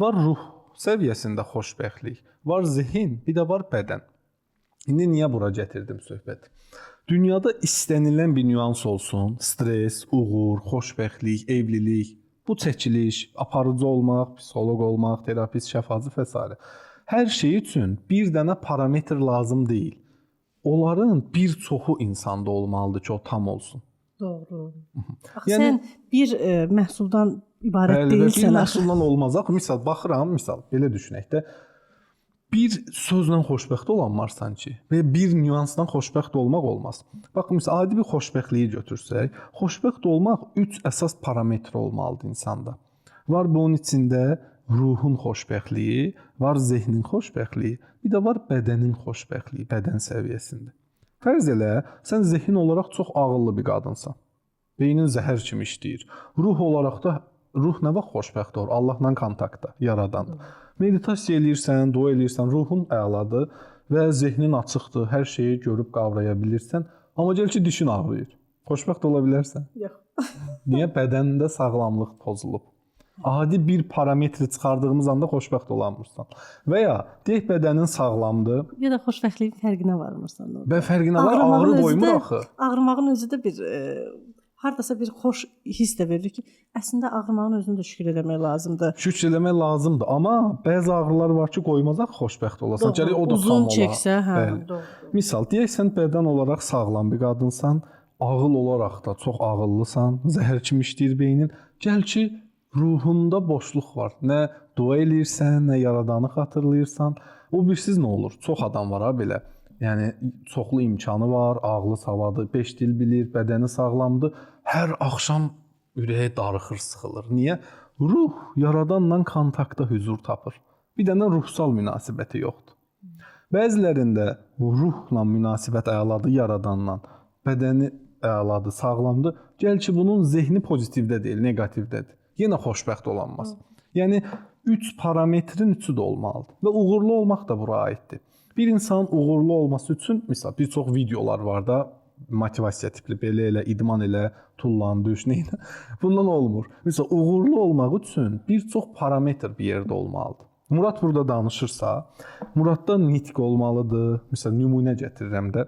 Var ruh səviyyəsində xoşbəxtlik, var zehin, bir də var bədən. İndi niyə bura gətirdim söhbəti? Dünyada istənilən bir nüans olsun, stres, uğur, xoşbəxtlik, evlilik, bu çəkiliş, aparıcı olmaq, psixoloq olmaq, terapist, şəfacı və s. Hər şey üçün bir dənə parametr lazım deyil. Onların bir çoxu insanda olmalıdır ki, o tam olsun. Doğru. Axı Yəni- sən bir məhsuldan ibarət Bəli, və bir deyilsən axı. məhsulla olmaz axı. Misal baxıram, misal belə düşünək də. Bir sözlə xoşbəxt olan var sanki və bir nüansdan xoşbəxt olmaq olmaz. Bax, misal adi bir xoşbəxtliyi götürsək, xoşbəxt olmaq 3 əsas parametr olmalıdır insanda. Var bunun içində ruhun xoşbəxtliyi, var zehnin xoşbəxtliyi, bir də var bədənin xoşbəxtliyi, bədən səviyyəsində. Fərz elə, sən zehin olaraq çox ağıllı bir qadınsan. Beynin zəhər kimi işləyir. Ruh olaraq da ruh nə vaxt xoşbəxt olur? Allahla kontaktda, yaradan. Meditasiya eləyirsən, dua eləyirsən, ruhun əladır və zehnin açıqdır, hər şeyi görüb qavraya bilirsən. Amma gəl ki, dişin ağrıyır. Xoşbəxt ola bilərsən? Yox. Niyə? Bədəndə sağlamlıq pozulub. Adi bir parametri çıxardığımız anda xoşbəxt olamırsan. Və ya deyək bədənin sağlamdır Ya da xoşbəxtliyin fərqinə varmırsan orada. və fərqinə var, Ağrımağın ağrı özü qoymur də- axı. Ağrımağın özü də bir hardasa bir xoş hiss də verir ki, əslində ağrımağın özünü də şükür eləmək lazımdır. Şükr eləmək lazımdır, amma bəzi ağrılar var ki, qoymaz axı xoşbəxt olasan. Gərək o da Uzun tam ola. çəksə, hə, Bəli. doğru. Misal, deyək sən bədən olaraq sağlam bir qadınsan, ağıl olaraq da çox ağıllısan, zəhər kimi işləyir beynin. Gəl ki, ruhunda boşluq var. Nə dua eləyirsən, nə yaradanı xatırlayırsan. O birsiz nə olur? Çox adam var ha belə. Yəni çoxlu imkanı var, ağlı savadı, 5 dil bilir, bədəni sağlamdır. Hər axşam ürəyi darıxır, sıxılır. Niyə? Ruh yaradanla kontaktda hüzur tapır. Bir dənə ruhsal münasibəti yoxdur. Bəzilərində ruhla münasibət əladır yaradanla. Bədəni əladır, sağlamdır. Gəl ki, bunun zehni pozitivdə deyil, neqativdədir. Yenə xoşbəxt olanmaz. Yəni 3 parametrin üçü də olmalıdır və uğurlu olmaq da bura aiddir. Bir insanın uğurlu olması üçün misal bir çox videolar var da motivasiya tipli belə elə, idman elə, tullan, düş, nə ilə. Bundan olmur. Misal uğurlu olmaq üçün bir çox parametr bir yerdə olmalıdır. Murad burada danışırsa, Muradda nitq olmalıdır. Misal nümunə gətirirəm də.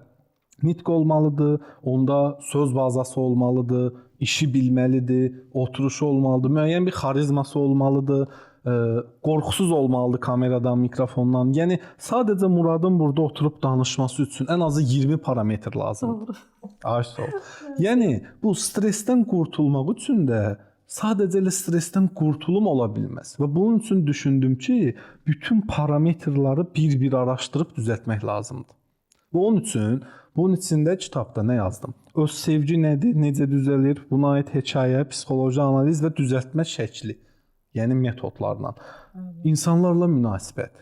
Nitq olmalıdır, onda söz bazası olmalıdır, işi bilməlidir, oturuşu olmalıdır, müəyyən bir xarizması olmalıdır, qorxusuz olmalıdır kameradan, mikrofondan. Yəni sadəcə Muradın burada oturub danışması üçün ən azı 20 parametr lazımdır. Doğru. Ay sağ ol. Yəni bu stressdən qurtulmaq üçün də sadəcə elə stressdən qurtulum ola bilməz. Və bunun üçün düşündüm ki, bütün parametrları bir-bir araşdırıb düzəltmək lazımdır. Və onun üçün bunun içində kitabda nə yazdım? Öz sevgi nədir, necə düzəlir, buna aid hekayə, psixoloji analiz və düzəltmə şəkli, yəni metodlarla. İnsanlarla münasibət.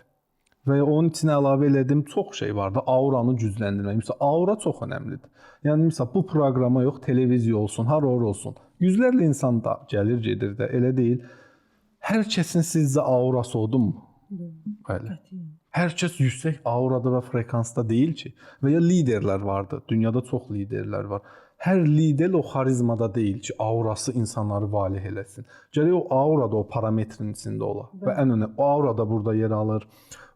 Və ya onun içinə əlavə elədim çox şey var da, auranı gücləndirmək. Məsələn, aura çox önəmlidir. Yəni məsələn bu proqrama yox, televiziya olsun, hara ora olsun. Yüzlərlə insan da gəlir, gedir də, elə deyil. Hər kəsin sizcə aurası odurmu? Bəli. Hər kəs yüksək aurada və frekansda deyil ki. Və ya liderlər vardı. Dünyada çox liderlər var. Hər lider o xarizmada deyil ki, aurası insanları valeh eləsin. Gərək o aura da o parametrin içində ola. Və ən önəmli o aura da burada yer alır.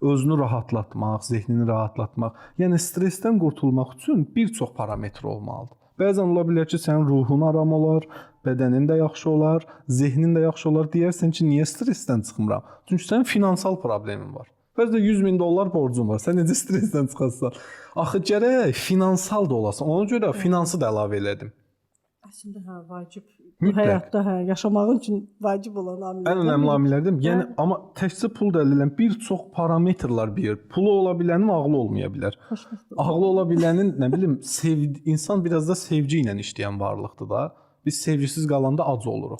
Özünü rahatlatmaq, zehnini rahatlatmaq. Yəni stressdən qurtulmaq üçün bir çox parametr olmalıdır. Bəzən ola bilər ki, sənin ruhun aram olar, bədənin də yaxşı olar, zehnin də yaxşı olar. Deyərsən ki, niyə stressdən çıxmıram? Çünki sənin finansal problemin var. Bəzən 100 min dollar borcun var. Sən necə stressdən çıxasan? Axı gərək finansal da olasan. Ona görə finansı da əlavə elədim. Əslində hə, vacib. Bu Mütləq. həyatda hə, yaşamağın üçün vacib olan amillərdən Ən önəmli biri. amillərdən. Yəni amma təkcə pul da əldə edən bir çox parametrlər bir yer. Pulu ola bilənin ağlı olmaya bilər. Xoşbəxt Ağlı ola bilənin, nə bilim, insan biraz da sevgi ilə işləyən varlıqdır da. Biz sevgisiz qalanda acı oluruq.